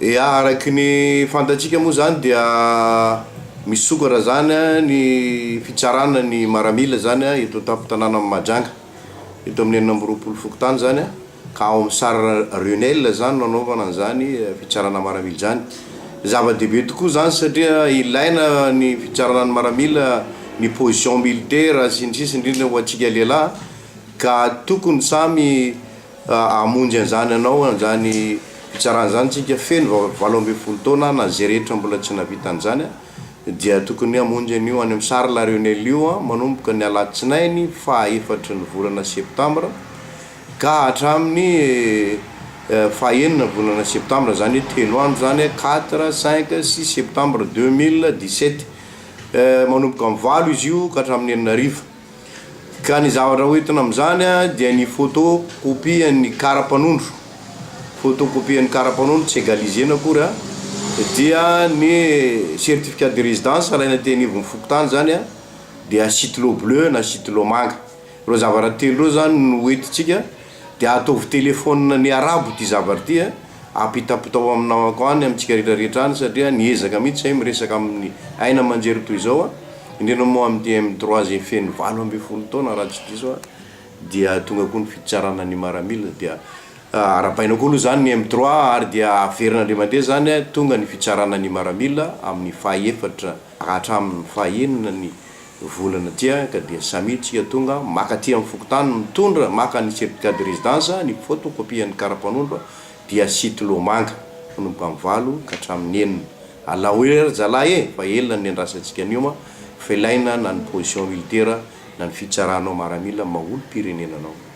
Ya, araky ny fantatsika moa zany dia misokatra zany ny fitsarana ny maramila zany eto an-tampon-tanànan'i Mahajanga, eto amin'ny 26 fokontany zany ka ao amin'ny salle Runel zany no anaovana an'izany fitsarana maramila izany. Zava-dehibe tokoa zany satria ilaina ny fitsarana ny maramila, ny position militaire sy ny sisa indrindra ho antsika lehilahy ka tokony samy Hamonjy an'izany hanao an'izany fitsarana izany tsika feno 18 taona na izay rehetra mbola tsy nahavita an'izany dia tokony hamonjy an'io any amin'ny Charles Renel io manomboka ny alatsinainy faha efatry ny volana septambra ka hatramin'ny faha enina volana septambra izany hoe 3 andro izany 4, 5, 6 septembre 2017 manomboka amin'ny 8 izy io ka hatramin'ny 6 hariva. Ka ny zavatra hoentina amin'izany dia ny photo copie an'ny kara-panondro, photo copie an'ny kara-panondro tsy égaliser-na akory an, dia ny certificat de résidence alaina aty anivon'ny fokontany izany an, dia sitylo bleu na sitylo manga. Ireo zavatra telo ireo izany no hoentintsika, dia ataovy téléphone ny arabo ity zavatra ity an, ampitapitao amin'ny namako any, amintsika rehetra rehetra any satria niezaka mihitsy zahay miresaka amin'ny haino aman-jery toy izao an. Indrindra moa amin'ity M trois izay feno 18 taona raha tsy diso aho dia tonga koa ny fitsarana ny maramila dia arahabaina koa aloha izany ny M trois ary dia averina indray mandeha izany tonga ny fitsarana ny maramila amin'ny faha efatra hatramin'ny faha enina ny volana aty ka dia samia tsika tonga maka aty amin'ny fokontany mitondra maka ny certificat de résidence ny photocopie an'ny karapanondro dia sitylo manga manomboka amin'ny 8 ka hatramin'ny 6. Alao ela ry zalahy e, fa ela ny niandrasantsika an'io ma, fa ilaina na ny position militaire na ny fitsaranao maramila maha olom-pirenena anao.